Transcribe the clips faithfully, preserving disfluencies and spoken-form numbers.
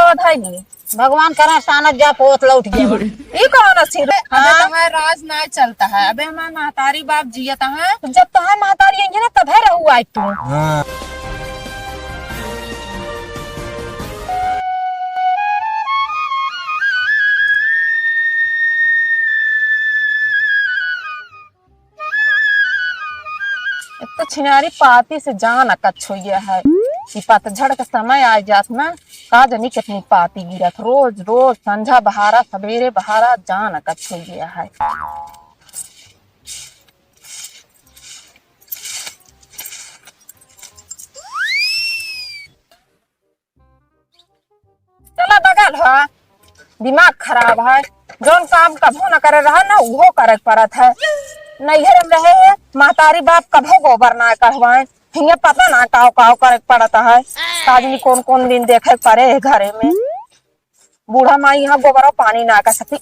पौधा ही नहीं। भगवान करे सानत जा पोत लौट गया। ई कौन असी रे? अबे हाँ? तोहार राज ना चलता है। अबे हमार महतारी बाप जियत है। जब तोहार महतारी आई है ना, तबे रहू आई तू। हाँ। एक तो छिनारी पाती से जान अकच्छ हो गया है कि पतझड़ के समय आ जात ना, का जानी कितनी पाती गिरत, रोज रोज संझा बहारा, सवेरे बहारा, जान अकच्छ हो गया है। चला बगल ह, दिमाग खराब है। जौन काम कभो न करे रहा ना, उहो करे के पड़त है। नैहर में रहे है, महतारी बाप कभो गोबर ना कहवाए, हियाँ पता ना काव काव करे के पड़त है। का जानी कौन कौन दिन देखे के पड़े है घरे में। बूढ़ा माई यहाँ गोबरा पानी ना कर सकती।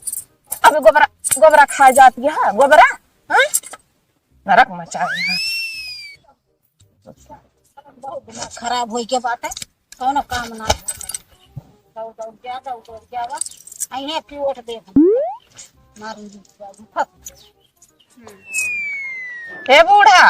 अबे गोबरा, गोबरा खाए जाती है, गोबरा, हाँ? नरक मचाए है। बहुत दिमाग खराब होई के बाटे, कौनो काम ना। दौड़, दौड़ जा, दौड़, दौड़ जावा। आ इहे की ओट दे हम। मारूंगी, फक। ए बूढ़ा,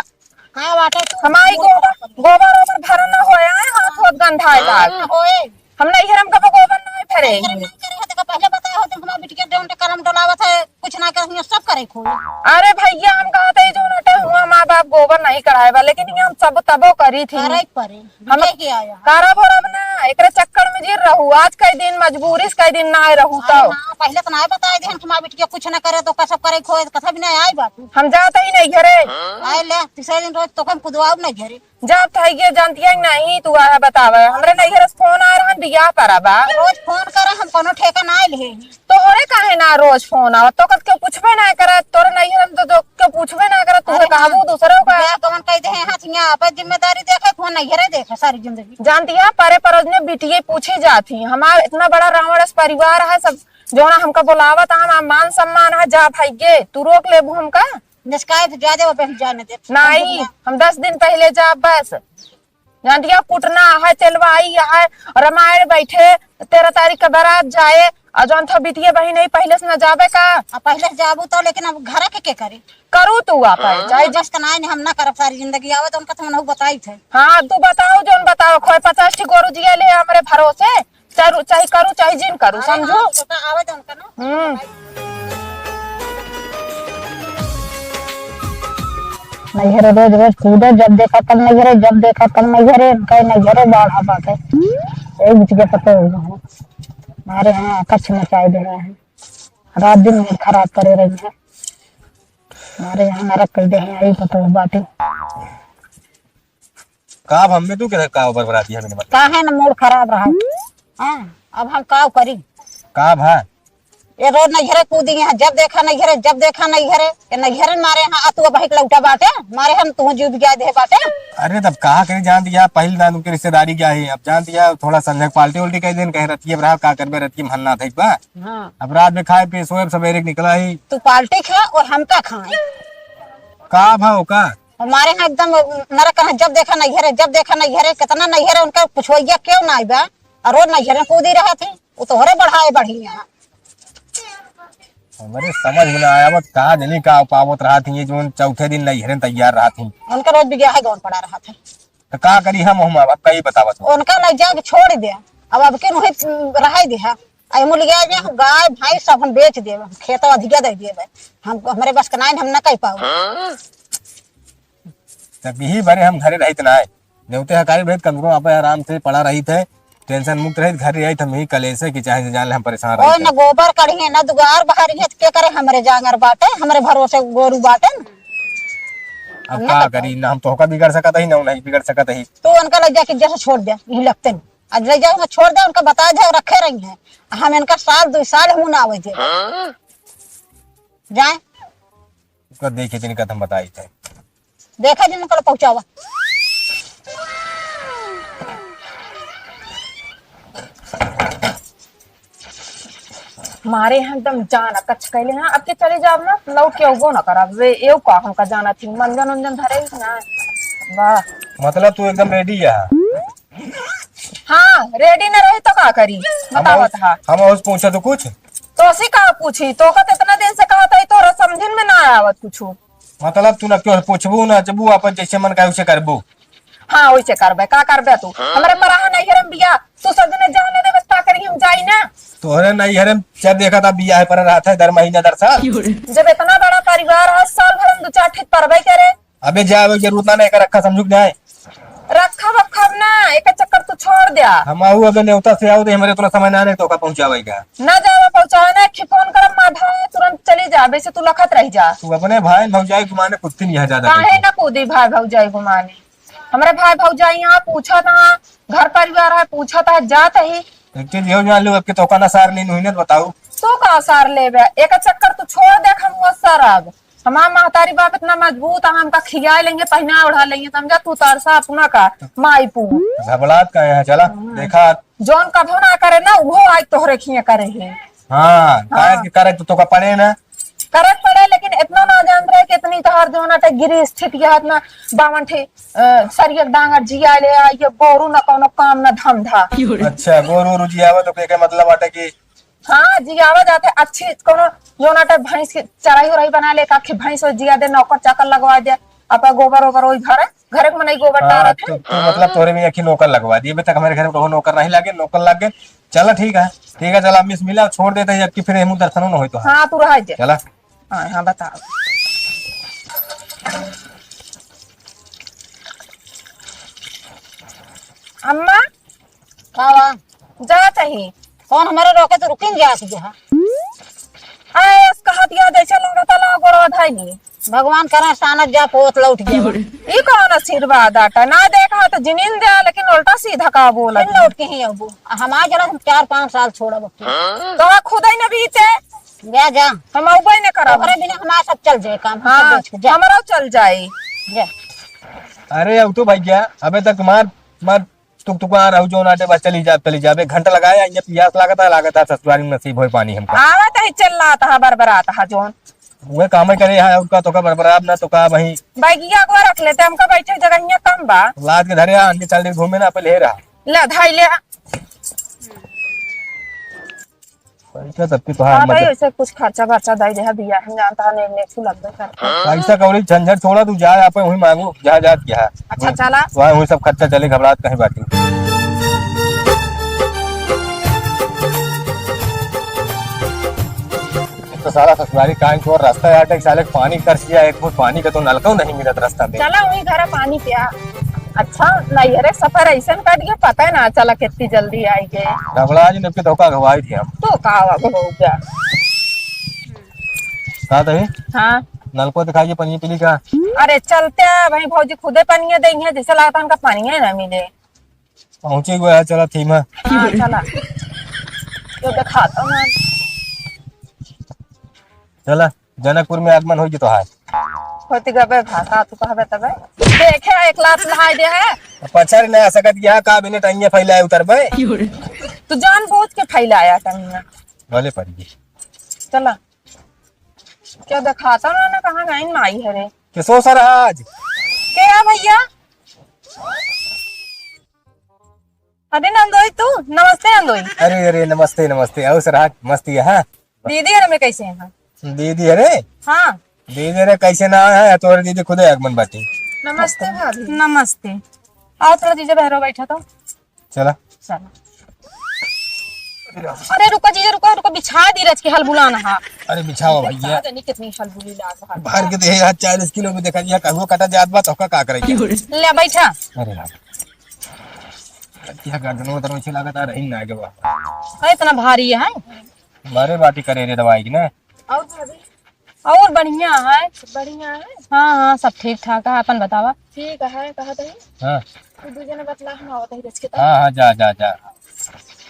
का बाटे तू? हमारी गोबर, गोबर ओबर भरन ना होए, आए हाथ होत गंधाए लाग। हाँ, होए। हम नैहर में कबो गोबर ना भरे। नैहर में ना करे होते का पहले बताए होते, हमार बिटिया डोंट कलम डोलावत है, कुछ ना कर, सब करे खोए। अरे भैया, हम कहते ही जो नटे हुआ माँ बाप गोबर नहीं कराए बा, लेकिन ये हम सब तबो करी थी। करे परे, हम बिटिया के आया। करब ओरब ना, एकरे चक्कर में जिर रहू। आज कई दिन मजबूरी से कई दिन ना आए रहू अरे तो। हाँ, पहले तो ना बताए दे, हमार बिटिया कुछ ना करे तो का सब करे खोए, कथा भी ना आए बात। हम जाते ही नहीं घरे। आए ले, तीसरे दिन रोज तो हम कुदवाऊ नहीं घरे। जब थइये जानतिया नहीं, तू आया बतावे। हमरे नैहर से फोन आ रहन, बियाह परा बा। रोज फोन करे, हम कोनो ठेका ना ले। तोहरे काहे ना रोज फोन आवत? तो कत केहू पूछबे ना करत, तोरे नैहर में तो, तो केहू पूछबे ना करत, तू अरे कहबू हाँ। दूसरे का। बियाह कवन कह दे हैं, हाथ हियाँ आपे जिम्मेदारी देखे, फोन नैहरे देखे सारी जिंदगी। जानतिया, परे परोजने बिटिये पूछी जात ही। हमार इतना बड़ा रावण अस परिवार है, सब जोना हमका बोलावत, हम मान सम्मान है, जा भाई गे, तू रोक लेबू हमका? निष्काय तो जा दे, वो बहन जाने दे। नहीं, हम दस दिन पहले जाब बस। जानतिया कुटना है, चलवाई है, रामायण बैठे, तेरह तारीख का बारात जाए, और जौन था बिटिया बहिन है, पहले से न जाबे का? आ, पहले से जाबू तो, लेकिन अब घर के, के करे? करू तू आप, हाँ। चाहे बस का नाई, हम ना करब सारी जिंदगी। आवे तो उनका तो हम बताई थे। हाँ, तू बताओ, जौन बताओ, खोए पचास ठी गोरू जिया ले हमरे भरोसे, चाहे, चाहे करू, चाहे जिन करू, अरे समझू? हाँ, तो आवे तो उनका ना। हम्म। नैहरे रोज रोज कूदे, जब देखा तब नैहरे, जब देखा तब नैहरे, इनका नैहरे बाढ़ा बाटे। एक बीच के पता हो गया। हमारे यहाँ कच्छ मचाए दे रहे हैं, रात दिन मूड खराब करे रही है। हमारे यहाँ नरक कर दे हैं, यही पता हो बाटे। का अब हमें तू के का ऊपर बराती है, मैंने बता। काहे न मूड खराब रहा? हाँ, अब हम का करी? का भा? ये रोज नैहरे कूदी हैं, जब देखा नैहरे, जब देखा नैहरे, ये नैहरे मारे हैं, आ तू अब हिक लौटा बाटे, मारे हम तू जीव भी जाए दे बाटे। अरे तब कहा करी, जानतिया, पहले ना उनके रिश्तेदारी क्या है, अब जानतिया, थोड़ा संझक पार्टी उल्टी कह देन, कहे रतिये रहा, का करबे, रतिये में हन्ना था एक बार। हाँ। अब रात में खाए पिए सोए, अब सवेरे के निकला ही। तू पार्टी खा और हम का खाए? का भा का? हमारे यहाँ एकदम नरक है, जब देखा नैहरे, जब देखा नैहरे, कितना नैहरे, उनका कुछ हो गया, क्यों ना आइबा? और रोज नैहरे कूदी रहा थी, वो तोहरे बढ़ाए बढ़ी यहाँ। हमरे समझ में ना आया, बस का जनी का पावत रहा थी, ये जो चौथे दिन नैहरे तैयार रहा थी। उनका रोज बिगहा है, गौन पड़ा रहा था। तो का करी हम, हम अब कई बतावत हो। उनका ले जाके छोड़ दे, अब, अब के वहीं रहे दे है। आई मुलिया जे हम गाय, भैंस सब हम बेच देब, हम खेत अधिका दे देब। हम, हमरे बस के नाइन, हम ना कह पाओ। तब यही बरे हम घरे रहित ना है। नेवते हकारी रहित, कंगरो आप आराम से पड़ा रहित है, tension मुक्त रहित, घर रहित, हम यही कलेश है कि चाहे जान ले हम परेशान ओए रहित न है। गोबर कढ़िए, न दुआर बहारिए, त के करे हमरे जांगर बाटे, हमरे भरोसे गोरू बाटे न। अब हम ना का कर करी, पाई। ना हम तोहका बिगड़ सकत ही, ना उन्हें बिगड़ सकत ही। तू उनका ले जाके जैसे छोड़ दे, यही लगते नहीं। आज ले जाओ, छोड़ दे, उनका बता दे, रखे रही हैं। हम इनका साल, दो साल हम ना आवे दे। जाए। उसका देखे दिन का हम बताई थे। देखा दिन उनका पहुंचावा। मारे यहाँ एकदम जान अकच्छ कैले हैं। अब के चले जाब ना, लौट के अउबो ना करब। वे एव का हमका जाना थी, मंजन उंजन धरे ही ना। वाह। मतलब तू एकदम ready है? हाँ, रेडी न रही तो का करी? हम बतावत उस, हा। हम उस पूछा तो कुछ? तो उसी का पूछी? तो का इतना दिन से कहत है, तोरा समझिन में ना आवत कुछ। मतलब तू ना क्यों पूछबू ना, जब वो अपन जैसे मन का उसे करबू। हाँ, वैसे करबे, का करबे तू? हमरे पर रहा नहीं हरम बिया, तू सजने जाने दे, बस का करी हम जाई ना। तोहरे नहीं हरम जब देखा था बिया है पर रहा था दर महीना दर साल। जब इतना बड़ा परिवार है, साल भर हम दो चार ठे परबे करे। अबे जा, वो जरूरत ना, ना एकर रखा समझू कि नहीं? रखब वखब ना, एक चक्कर तू छोड़ द्या। हम आऊ अबे नेवता से आऊ दे, हमरे उतना समय ना नहीं तो का पहुंचावे का। ना जावे पहुंचावे ना, एक फोन करब माधा, तुरंत चली जा, वैसे तू लखत रह जा। तू अपने भाई भौजाई घुमाने कुत्ती नहीं है ज्यादा काहे करके। ना कूदी भाई भौजाई घुमाने? हमरे भाई भौजाई यहाँ पूछत हा, घर परिवार है पूछत हा, जात ही। एक चीज यो जान लो, अब के तोका ना सार लीन हुई ना, बताऊ। तू का सार लेबे? एक चक्कर तू छोड़ दे, हम वो सरब। हमार महतारी बाप इतना मजबूत है, हमका खियाए लेंगे, पहना ओढ़ा लेंगे, समझा? तू तरसा अपना का माई पू। घबरात का है, चला। हम्म। देखा। जौन कभो ना करे ना, वो आज तोहरे खिया करे है। हाँ, हाँ। काहे कि करे तो तोका पड़े ना। करे पड़े, लेकिन इतना ना जान रहे कि इतनी तोहर जौन अटे गिरी स्थिति है, इतना बावन ठे, अ, सरियक डांगर जिया ले आ, ये गोरू ना कौनो काम ना धंधा। अच्छा, गोरू ओरू जियावे तो के, के मतलब अटे कि हाँ, जियावा जात है, अच्छी कोनो जौन अटे भैंस के चराई उराई बना ले, काखी भैंस हो जिया दे, नौकर चाकर लगवा दे, आपा गोबर ओबर वही घरे, घरे के मनई गोबर हाँ, डारत है। तो, तो मतलब तोरे में एक ही नौकर लगवा दिए, अभी तक हमारे घर में कहो नौकर नहीं लागे, नौकर लाग गए। चला ठीक है, ठीक है, चला मिस मिला, छोड़ देते हैं, जबकि फिर हमू दर्शनो न होई तो। हाँ, तू रह जा। चला। हाँ, हाँ, बता। अम्मा, का बा? जात ही। कौन हमारे रोके तो रुकिन जात ही, हाँ। आए, अस कहत या जैसे लागत ला गोड़वा धइली। भगवान करा सानत जा, पोत लौट गया। ई कौन आशीर्वाद आटा? ना देखा तो जिनिन दे, लेकिन उल्टा सीधा का बोलत फिर लौट के ही अबू। हम आ जरा, हम चार पाँच साल छोड़ब अब। तो खुद ही न बीते। जा, जा। हम अउबे न करब। ओकरे बिना हमार सब चल जाए काम, हम सब हाँ, बेच के, जा। हमरो चल जाए। जा। अरे, अब तो भैया, अबे तक मार, मार टुकटुका रहू जौन आटे बस चली जा, चली जाबे। घंटा लगाए, इहाँ पियास लागत है, लागत है ससुरारी में नसीब होए पानी हमका। आवत है चिल्लात है, बरबरात है जौन। उहे कामे करे है, और का तोका बरबराब ना तोका वही। बैगिया को रख लेते, हमका बैठे जगहिया कम बा। लाद के धरे आ, अन्य चल दे घूमे ना, पहले हे रहा। ले, धाई ले। पैसा सबके तोहार हाँ भाई, मदद। वैसे कुछ खर्चा बर्चा दे दे, बियाह में जानता है, नेग नेग तू लगबे करता है। पैसा कौड़ी झंझट छोड़ा, तू जा, आप वहीं मांगू, जा, जा, क्या है? अच्छा, वहीं, चला। वहाँ वहीं सब खर्चा चले, घबरात कहीं बाकी। तो साला ससुरारी कान छोड़ रास्ता है, अटक साले पानी कर सिया, एक फुट पानी का तो नलका नहीं मिलत रास्ता में। चला, वहीं घर पानी पिया। अच्छा, नैहरे सफर ऐसन कट गया, पता है ना चला कितनी जल्दी आई गए। घबरा जी, नबके धोखा घवाई थी हम। तो का हुआ, हो गया। का तही? हाँ। नलको दिखाइए, पनिया पी ली का? अरे चलते हैं भाई, भौजी खुदे पनिया देंगे, जैसे लगता है उनका पनिया ना मिले। पहुँचे गो है, चला थी मैं। हाँ, चला। तो दिखाता हूँ। चला। जनकपुर में आगमन होई तोहार। होती गबे भाषा तू कहबे तबे। देखे एक लात नहाई दे है। पछाड़ ना सकत यहाँ का बिना टंगिया फैलाए उतरबे। तू जानबूझ के फैलाया टंगिया। भले पड़ी। चला। क्या दिखाता ना, ना कहाँ गई माई है रे। के सो सर आज। के है भैया? अरे नंदोई तू, नमस्ते नंदोई। अरे, अरे, नमस्ते, नमस्ते। आओ सर, हाँ, मस्ती है, हाँ। दीदी और मैं कैसे हैं? दीदी, अरे। हाँ। दीदी, अरे, कैसे ना है? तोरे दीदी खुदे आगमन बाटी। नमस्ते भाभी। नमस्ते। आओ थोड़ा जीजा बहरो बैठा तो। चला। चला। अरे रुको जीजा, रुको, रुको, बिछा दी रच के हलबुलाना हा। अरे बिछाओ भैया। पता नहीं कितनी हलबुली लाग रहा है। भर के दे यार, चालीस किलो में देखा, यह कहुआ कटा जात बा, तो का, का करे? ले बैठा। अरे यार। यह गर्दन उधर में लागत आ रही ना आगे बा। अरे इतना भारी है। मारे बाटी करे रे दवाई की ना। और भाभी? और बढ़िया है। बढ़िया है? हाँ, हाँ, सब ठीक ठाक है। अपन बतावा। ठीक है, कहत है। हाँ। तू दू जने बतला, हम आवत है रच के तब। हाँ, हाँ, जा, जा, जा।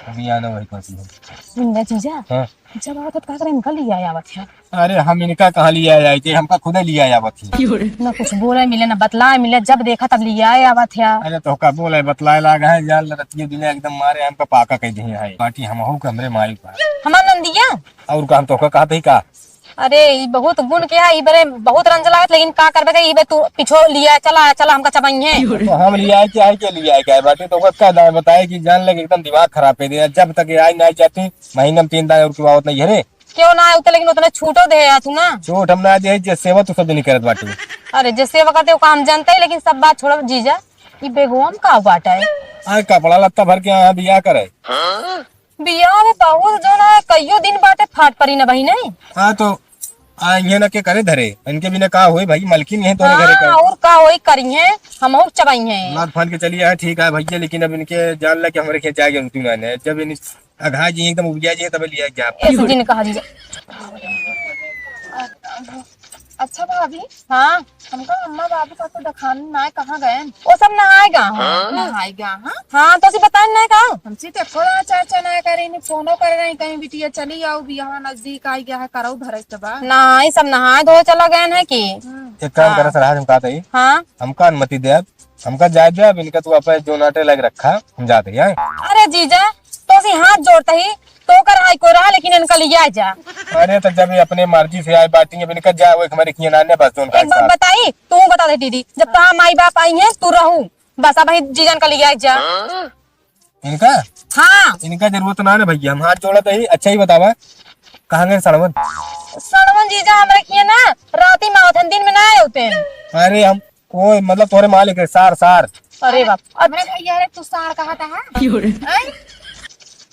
अभी आना वही कहती है। सुन ले जीजा। हाँ। जब आवत है तो का करे, इनका लिया आवत है। अरे, हम इनका कहाँ लिया आए थे, हमका खुदे लिया आवत है। ना कुछ बोले मिले, ना बतलाए मिले, जब देखा तब लिया आवत है। अरे, तो का बोले, बतलाए लाग है, यार, रतिये दिने एकदम मारे हमका पाका कह दिए है। बाकी हम हो के हमरे माई का। हमार नंदिया? और का, हम तोहका कहत ही का? अरे, ई बहुत गुण के है, ई बरे बहुत रंज लागत, लेकिन का करबे के, ई बे तू पिछो लिया, चला, चला, हमका चबइहे। तो हम लिया के आए के लिया के आए बाटे, तो ओकर का दाम बताए कि जान लगे एकदम दिमाग खराब कर दिया। जब तक ये आई ना जाती, महीना में तीन दान और की आवत नहीं है रे। क्यों ना आए उते, लेकिन उतने छूटो दे आ तू ना। छूट हम ना दे, जे सेवा तू सब दिन करत बाटे। अरे, जे सेवा करते, ओका हम जानते ही, लेकिन सब बात छोड़ो जीजा। ई बेगवा में का बाटा है? आ, कपड़ा लत्ता भर के यहाँ बियाह करे। बियाह में बहुत जो ना है, कईयो दिन बाटे, फाट परी ना बहिने। हाँ, तो आ, इहे ना के करे धरे, इनके बिना का होई भाई, मलकिन यही तोरे घरे का। हाँ, और का होई, करिहे, हमहू चबइहे। लाद फान के चली आए, ठीक है भैया, लेकिन अब इनके जान ला कि हमरे खेत जाए के तू ना है। जब इन अघा जी एकदम उबिया जी, तब लिया जा। ऐसे जिन कहा जीजा। अच्छा भाभी। हाँ। हमका अम्मा बाबू का तो देखान ना है, कहाँ गए? वो सब नहाए गा हैं। हाँ? नहाए गा, हाँ? हाँ, तो उसे बताए ना का? हमसे तो एको चर्चा ना करे, नहीं फोनो करे, नहीं कहीं बिटिया चली आओ, बियाह नजदीक आई गया है, करऊ धरे तो बा। ना, ये सब नहाए धोए चला गए हैं कि? हम्म। एक काम हाँ। करा सर, आज हम कहते ही, हाँ। हमका अनुमति दे, हमका जाए दे, अब इनका तू अपने जो नाटे लायक रखा, हम जाते ही, हाँ? अरे जीजा, तो उसे हाथ जोड़ते ही, तो कर आई को रहा, लेकिन इनका लिया जा। अरे तो जब ये अपने मर्जी से आए बाटी, अब इनका जाए, वो एक हमारे किए नाने बस जोन का एक बात साथ। बताई, तू बता दे दीदी, जब तोहार माई बाप आई हैं, तू रहू, बस अब ही जीजन का लिया जा। इनका? हाँ। इनका जरूरत ना है भैया, हम हाथ जोड़त ही। अच्छा ही बतावा, कहाँ गए सड़वन? सड़वन जीजा हमरे किए ना, राती में आवत हैं, दिन में ना आए होते हैं। अरे हम, वो मतलब तोहरे मालिक है, सार, सार। अरे बाप। हमरे भैया रे, तू सार कहा था, हाँ? क्यों रे? हैं?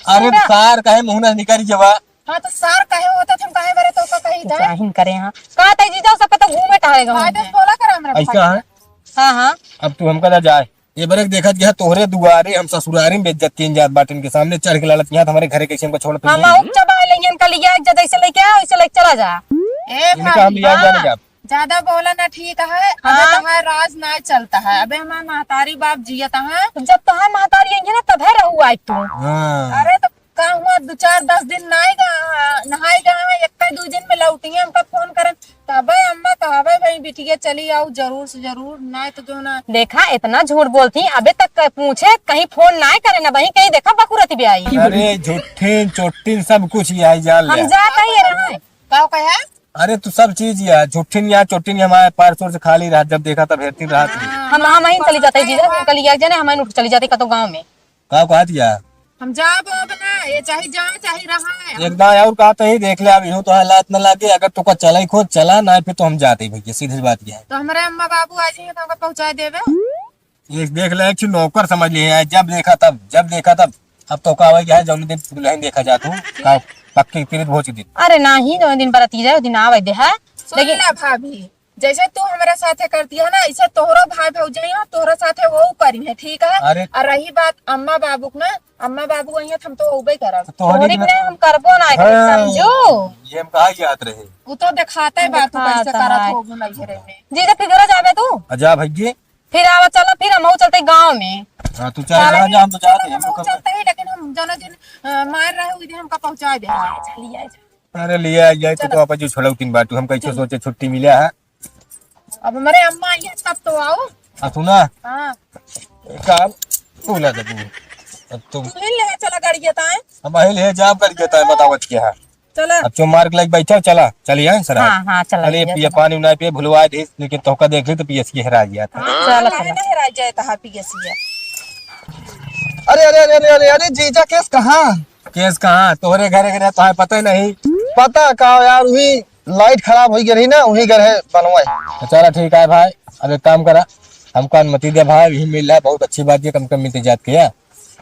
अरे सार कहे मुँह ना निकल जवा। हाँ, तो सार कहे होता, तुम काहे बरे तो का कही था? काहिन करे, हाँ। कहा था जीजा, सबके तो घूमे टहरे गए हाँ, होंगे। तो बोला कर हमरा ऐसा भाई। है? हाँ, हाँ। अब तू हमका ना जाए। ये बरे देखत गया तोहरे दुआरे, हम ससुरारी में बेइज्जती जात बाटिन के सामने चढ़ के लड़त यहाँ, हमारे घरे कैसे हमको छोड़ हम आऊ चबा लेंगे इनका लिया, जब ऐसे लेके आओ, ऐसे लेके चला जा। ए इनका हम भाई, लिया जाने हाँ। जाब। ज्यादा बोला ना ठीक है, अबे हाँ। तोहार राज ना चलता है, अबे हमार महतारी बाप जियत है। जब तोहार महतारी आई है ना, तबे रहू आज तू। हाँ। अरे तो का हुआ, दो चार दस दिन नहाए गा, नहाए गा, एक दो दिन में लौटिए, हमका फोन करन, तबे अम्मा कहबे भाई बिटिया चली आओ जरूर से जरूर, नहीं तो जो ना। देखा, इतना झूठ बोलती, अबे तक क-, पूछे, कहीं फोन ना करे ना बही, कहीं देखा बकुरती भी आई। अरे झूठिन चोटिन सब कुछ ही आई जान हम ले। जा कहीं रहे। का कहे? अरे तू सब चीज या झूठिन या चोटिन या हमारे पैर शोर से खाली रहा, जब देखा तब हेरती रहा तू। हम, हम ही चली जाते हैं जीजा, उनका लिया जाने, हम ही उठ चली जाते कतो गाँव में। का कहत या? हम जाब अब ना, ये चाहे जाए चाहे रहा है। एक दाई और कहते ही देख ले, अब यूं तो हालात न लागे, अगर तो का चला ही खोज चला, ना फिर तो हम जाते ही भैया, सीधी बात यह है। तो हमारे अम्मा बाबू आ जाइए तो हमका पहुँचा देवे। ये देख ले, एक ठो नौकर समझ लिए है, जब देखा तब, जब देखा तब। अब तो का हुआ क्या है, जौन दिन दुल्हन देखा जात हूँ, का पक्की पीरित भोज के दिन। अरे नाही, जौन दिन बराती जाए, उस दिन आवे दे है। सुन लेकिन ला भाभी, जैसे तू हमारे साथे करती है ना, ऐसे तोहरो भाई भौजाई हो, तोहरे साथे वो करी है, ठीक है? अरे। और रही बात अम्मा बाबू की ना, अम्मा बाबू वही है, हम तो होबे करब। तो तोहरी तोहरी बिना बिना हम करबो ना करी, हाँ। समझू? ये हम कहा जात रहे। वो तो दिखाता है बात, तू कैसे दिखाता करत है। होबू नैहरे में। जीजा, फिर घर जाबे तू? आ जा भैया। फिर आवा, चला, फिर हमहू चलते गाँव में। हाँ, तू चाहे चला, जहाँ जा, हम तो जाते हैं, हम तो हम लोग चलते ही, लेकिन हम जना जिन, अ, मार रहे हुए हमका पहुँचा दे। चलिए, चलिए। अरे, लिया जाए तो, चलो। तो आप जो छोड़ा उतिन बाटू, हम कैसे चलो। सोचे छुट्टी मिला है। अब हमारे अम्मा आई है, तब तो आओ। हाँ, सुना? हाँ। एक काम, बोला दे तू। अब तुम तू ही ले चला गाड़ी के ताए। हम ही ले जा गाड़ी के ताए, बतावत क्या है। चला। अब चुप मार के लग बैठा, चला, चलिए, सर। हाँ, हाँ, चला, चलिए, चला, पिए चला। पानी उनाई पिए, भुलवा दे, लेकिन तोहका देख ली तो पियस के हेरा गया था। हाँ, चला, काहे चला। ना हेरा जाए तहा पियस ये? अरे, अरे, अरे, अरे, अरे, अरे, जीजा केस कहाँ? केस कहाँ? तोहरे घरे घरे तोहे पता ही नहीं। पता का यार, वही लाइट खराब हो गई रही ना, वही घर है बनवाए। तो चला ठीक है भाई, अब एक काम करा, हमको अनुमति दे भाई, यही मिल रहा है, बहुत अच्छी बात ये, कम कम मिलते जात के यार।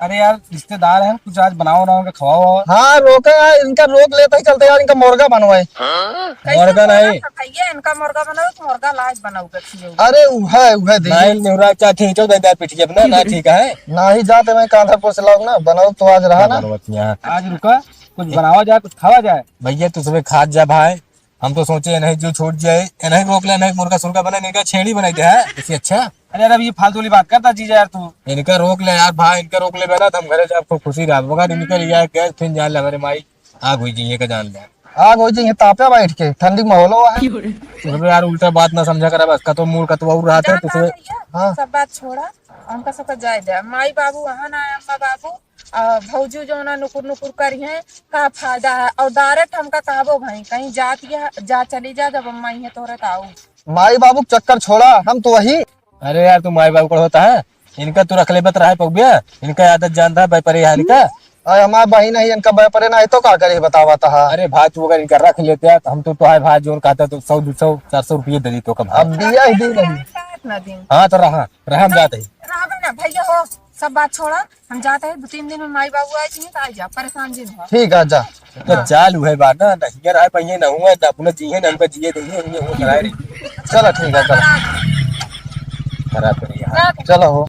अरे यार, रिश्तेदार हैं, कुछ आज बनाओ ना, उनका खवाओ। हाँ, रोका है, इनका रोक लेता ही चलते यार, इनका मुर्गा बनवाए। कैसे मुर्गा बोला नहीं। था भैया, इनका मुर्गा बनाओ, तो मुर्गा लाज बनाओ, बच्ची लोग। अरे, उहे, उहे दे। नहीं, निहुरा क्या ठीक हो, दे, दे, पिटिया अपना, ना ठीक है। ना ही जाते मैं कांधापुर से लाऊं ना, बनाओ तो आज रहा ना। बनवत यहाँ। आज रुका, कुछ बनावा जाए, कुछ खावा जाए। भैया, तू सुबह खात जा भाई, हम तो सोचे इन्हें जो छूट जाए, इन्हें रोक ले, इन्हें मुर्गा सुर्गा बना, इनका छेड़ी बनाई दे, है? इससे अच्छा। अरे यार, अब ये फालतू वाली बात करता जीजा यार तू। इनका रोक ले यार भाई, इनका रोक ले बेटा, तो हम घरे जाब खूब खुशी रहा। मगर इनका लिया गैस फिर जान ले, हमारे माई आग हुई जी, ये का जान ले। आग हुई जी, ये तापे बैठ के, ठंडी माहौल हुआ है। तू सब यार उल्टा बात ना समझा करा बस, कतो मूड कतो और रहा था, जान तू सब। भैया, हाँ। सब बात छोड़ा, हमका सबका जाए दे। माई बाबू वहाँ ना आए, अम्मा बाबू, आ, भौजी जौना नुकुर नुकुर करी हैं, का फायदा है? और direct हमका कहबो भाई, कहीं जात या जा, चली जा, जब अम्मा आई है तोहरे त आऊ। माई बाबू के चक्कर छोड़ा, हम तो वही। अरे यार, तू माई बाबू का होता है, इनका तू रख लेबत रहा है पगबिया, इनका आदत जानता है व्यापारी है इनका। अरे हमार बहिन है, इनका व्यापारी ना है तो का करे बतावा तहा। अरे भाई, तू अगर इनका रख लेते यार, तो हम तो, तो है भाई, जोन कहता तो सौ, दो सौ, चार सौ रुपये दे दी तो कम। अब दिया ही दी नहीं। इतना दिन। हाँ, तो रहा, रहा, हम जाते ही। रहबे ना भैया हो, सब बात छोड़ा, हम जाते हैं, दो तीन दिन में माई बाबू आए जी, तो आ जा, परेशान जी हो। ठीक है, जा। तो चालू है बात ना, नहीं रहा है, पहिए ना हुआ, ना अपना जिए, ना हमका जिए देंगे, ये वो कराए रही। चलो, ठीक है, चलो। खराब करिए, हाँ। चलो हो।